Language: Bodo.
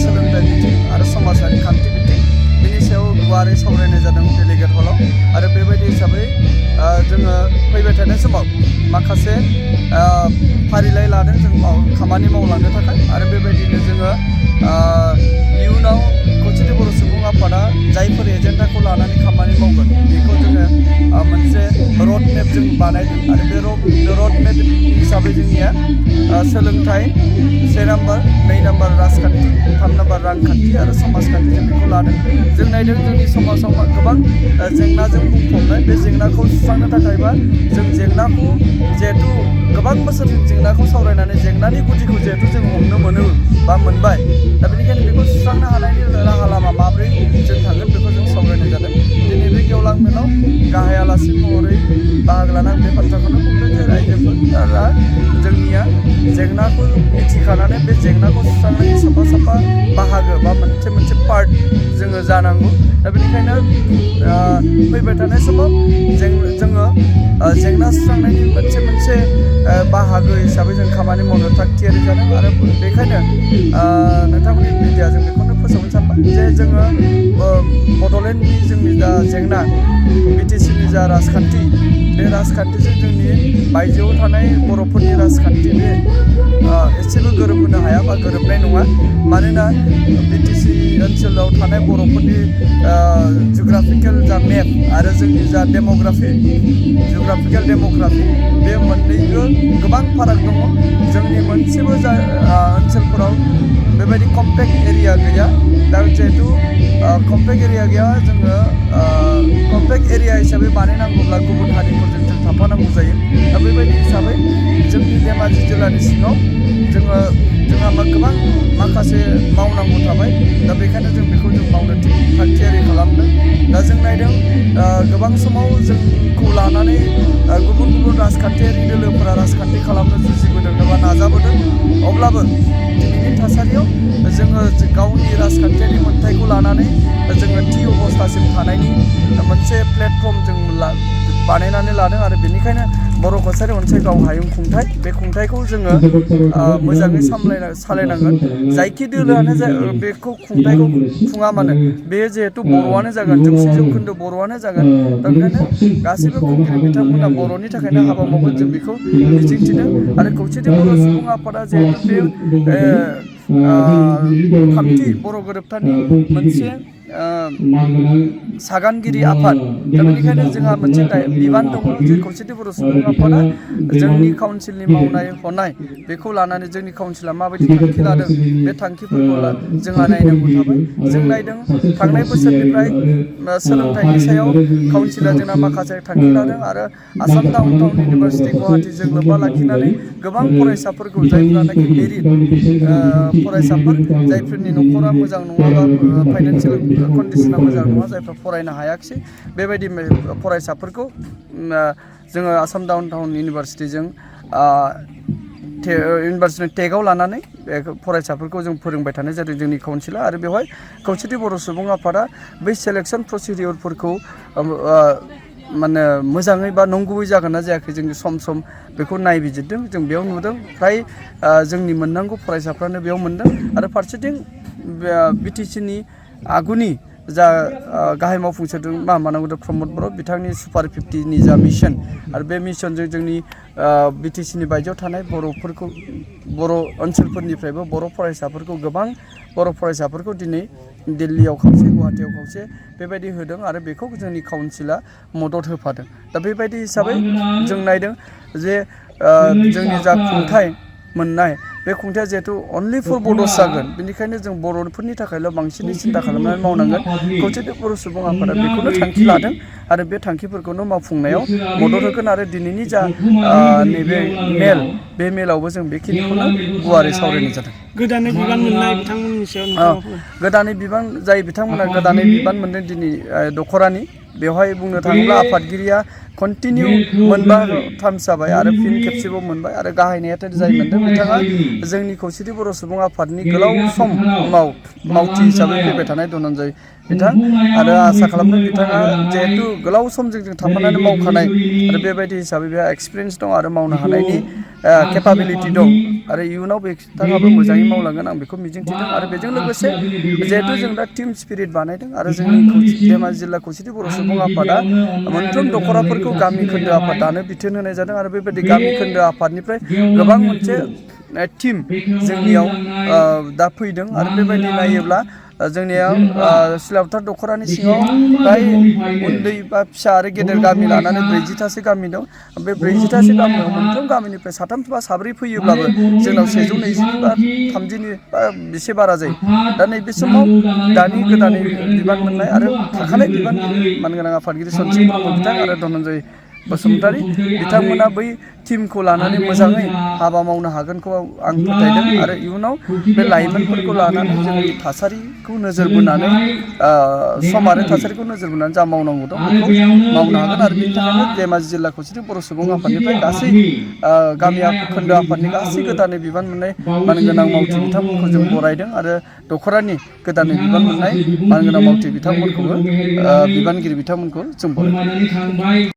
सोलोंथाइ बिथिं आरो समाजारि खान्थि बिथिं बिनि सायाव गुवारै सावरायनाय जादों डेलिगेट हलाव आरो बेबायदि हिसाबै जोङो फैबाय थानाय समाव माखासे फारिलाइ लादों जों खामानि मावलांनो थाखाय आरो बेबायदिनो जोङो इयुनाव खौसेथि बर' सुबुं आफादा जायफोर एजेन्डाखौ लानानै खामानि मावगोन बेखौ जोङो मोनसे रड मेप जों बानायदों आरो बे रड मेप हिसाबै जोंनिया सोलोंथाइ 1 नाम्बार 2 नाम्बार राजखान्थि 3 नाम्बार रांखान्थि आरो समाजखान्थि जों बेखौ लादों जों नायदों जोंनि समाजाव गोबां जेंनाजों बुंफबनाय बे जेंनाखौ सुस्रांनो थाखायबा जों जेंनाखौ जिहेथु गोबां बोसोर जों जेंनाखौ सावरायनानै जेंनानि गुदिखौ जिहेतु जों हमनो मोनो बा मोनबाय दा बेनिखायनो बेखौ सुस्रांनो हानायनि राहा लामा माब्रै जों थांगोन बेखौ जों सावरायनाय जादों दिनै बे गेवलां मेलाव गाहाय आलासि महरै बाहागो लाना बे बाथ्राखौनो बुंदों जे रायजोफोरा जोंनिया जेंनाखौ मिथिखानानै बे जेंनाखौ सुस्रांनायनि साफा बाहागो बा मोनसे पार्ट जोङो जानांगौ दा बेनिखायनो फैबाय थानाय समाव जोङो जेंना सुस्रांनायनि मोनसे बाहागो हिसाबै जों खामानि मावनो थाग थियारि जादों आरो बेखायनो नोंथांमोननि मिडियाजों बेखौनो फोसावनो सानबाय जे जोङो बड'लेण्डनि जोंनि जा जेंना बिटिसिनि जा राजखान्थि बे राजखान्थिजों जोंनि बायजोआव थानाय बर'फोरनि राजखान्थि बे एसेबो गोरोबहोनो हाया बा गोरोबनाय नङा मानोना बिटिसि ओनसोलाव थानाय बर'फोरनि जिअग्राफिकेल जा मेप आरो जोंनि जा जिअग्राफिकेल डेम'ग्राफि बे मोननैबो गोबां फाराग दङ जोंनि मोनसेबो जा ओनसोलफोराव बेबायदि कम्पेक्ट एरिया गैया दा जिहेतु कम्पेक्ट एरिया गैया जोङो कम्पेक्ट एरिया हिसाबै बानायनांगौब्ला गुबुन हारिफोरजों जों थाफानांगौ जायो दा बेबायदि हिसाबै जोंनि धेमाजि जिल्लानि सिङाव जोंहा गोबां माखासे मावनांगौ थाबाय दा बेखायनो जों बेखौ मावनो थाग थियारि खालामदों दा जों नायदों गोबां समाव जोंखौ लानानै गुबुन राजखान्थियारि दोलोफोरा राजखान्थि खालामनो जुजिबोदों एबा नाजाबोदों अब्लाबो दिनैनि थासारियाव जोङो गावनि राजखान्थियारि मोन्थायखौ लानानै जोङो थि अबस्थासिम थानायनि मोनसे प्लेटफर्म जों बानायनानै लादों आरो बेनिखायनो बर' कछारी अनसाय गाव हायुं खुंथाय बे खुंथायखौ जोङो मोजाङै सालायनांगोन जायखि दोलोआनो बेखौ खुंथायखौ खुङा मानो बे जिहेतु बर'आनो जागोन 100% बर'आनो जागोन दा बेखायनो गासैबो खुंगिरि बिथांमोना बर'नि थाखायनो हाबा मावगोन जों बेखौ मिजिंथिदों आरो खौसेथि बर' सुबुं आफादा जिहेतु बे थामथि बर' गोरोबथानि मोनसे सागानगिरि आफाद दा बेनिखायनो जोंहा मोनसे बिबान दङ जे खौसेथि बर' सुबुं आफादा जोंनि काउन्सिलनि मावनाय हनाय बेखौ लानानै जोंनि काउन्सिला माबायदि थांखि लादों बे थांखिफोरखौ जोंहा नायनांगौ थाबाय जों नायदों थांनाय बोसोरनिफ्राय सोलोंथाइनि सायाव काउन्सिला जोंना माखासे थांखि लादों आरो आसाम डाउन टाउन इउनिभारसिटि गुवाहाटीजों लोब्बा लाखिनानै गोबां फरायसाफोरखौ जायफ्रानाखि मेरिट फरायसाफोर जायफोरनि न'खरा मोजां नङाबा फाइनान्सियेल कन्डिसना मोजां नङा जायफ्रा फरायनो हायाखिसै बेबायदि फरायसाफोरखौ जोङो आसाम डाउन टाउन इउनिभारसिटिजों इउनिभारसिटिनि टेगआव लानानै बे फरायसाफोरखौ जों फोरोंबाय थानाय जादों जोंनि काउन्सिला आरो बेवहाय खौसेथि बर' सुबुं आफादा बै सेलेक्सन प्रसिडियरफोरखौ माने मोजाङै बा नंगुबै जागोन ना जायाखै जों सम बेखौ नायबिजिरदों जों बेयाव नुदों फ्राय जोंनि मोननांगौ फरायसाफ्रानो बेयाव मोनदों आरो फारसेथिं बिटिसिनि आगुनि जा गाहाय मावफुं सोद्रोमा मानगोन्द्र प्रमद बर' बिथांनि सुपार 50नि जा मिशन आरो बे मिशनजों जोंनि बिटिसिनि बायजोआव थानाय बर'फोरखौ बर' ओनसोलफोरनिफ्रायबो बर' फरायसाफोरखौ गोबां बर' फरायसाफोरखौ दिनै दिल्लीयाव खावसे गुवाहाटीयाव खावसे बेबायदि होदों आरो बेखौ जोंनि काउन्सिला मदद होफादों दा बेबायदि हिसाबै जों नायदों जे जोंनि जा खुंथाय मोननाय बे खुंथाया जिहेतु अनलि फर बड'स जागोन बेनिखायनो जों बर'फोरनि थाखायल' बांसिनै सिन्था खालामनानै मावनांगोन खौसेथि बर' सुबुं आफादा बेखौनो थांखि लादों आरो बे थांखिफोरखौनो मावफुंनायाव मदद होगोन आरो दिनैनि जा नैबे बे मेलावबो जों बेखिनिखौनो गुवारै सावरायनाय जादों गोदानै बिबान मोननाय बिथांमोननि सायाव गोदानै बिबान जाय बिथांमोना गोदानै बिबान मोनदों दिनै दख'रानि बेवहाय बुंनो थाङोब्ला आफादगिरिया कन्टिनिउ मोनबा टार्म्स जाबाय आरो फिन खेबसेबाव मोनबाय आरो गाहाय नेहाथारि जाय मोनदों बिथाङा जोंनि खौसेथि बर' सुबुं आफादनि गोलाव सम मावथि हिसाबै फैबाय थानाय धनन्जय बिथां आरो आसा खालामदों बिथाङा जिहेतु गोलाव सम जों थाफानानै मावखानाय आरो बेबायदि हिसाबै बेहा एक्सपिरियेन्स दं आरो मावनो हानायनि केपाबिलिटि दं आरो इयुनाव बिथाङाबो मोजाङै मावलांगोन आं बेखौ मिजिंथिदों आरो बेजों लोगोसे जिहेथु जों दा टिम स्पिरिट बानायदों आरो जोंनि धेमाजि जिल्ला खौसेथि बर' सुबुं आफादा मोनफ्रोम दख'राफोरखौ गामि खोन्दो आफाद दानो बिथोन होनाय जादों आरो बेबायदि गामि खोन्दो आफादनिफ्राय गोबां मोनसे टिम जोंनियाव दा फैदों आरो बेबायदि नायोब्ला जोंनियाव सिलावथार दख'रानि सिङाव फ्राय उन्दै बा फिसा आरो गेदेर गामि लानानै 40थासो गामि दं बे 40थासो गामियाव मोनफ्रोम गामिनिफ्राय 3 बा 4 फैयोब्लाबो जोंनाव 120 बा 30 बा एसे बारा जायो दा नैबे समाव दानि गोदानै बिबान मोननाय आरो थाखानाय बिबानगिरि मानगोनां आफादगिरि सनसिं ब्रह्म बिथां आरो धनन्जय बसुमतारी बिथांमोना बै टिमखौ लानानै मोजाङै हाबा मावनो हागोनखौ आं फोथायदों आरो इयुनाव बे लाइमोनफोरखौ लानानै जोंनि थासारिखौ नोजोर बोनानै सम आरो थासारिखौ नोजोर बोनानै जा मावनांगौ दं बेखौ मावनो हागोन आरो बेनि थाखायनो धेमाजि जिल्ला खौसेथि बर' सुबुं आफादनिफ्राय गासै गामि खोन्दो आफादनि गासै गोदानै बिबान मोननाय मानगोनां मावथि बिथांमोनखौ जों बरायदों आरो दख'रानि गोदानै बिबान मोननाय मानगोनां मावथि बिथांमोनखौबो बिबानगिरि बिथांमोनखौ जों बरायदों।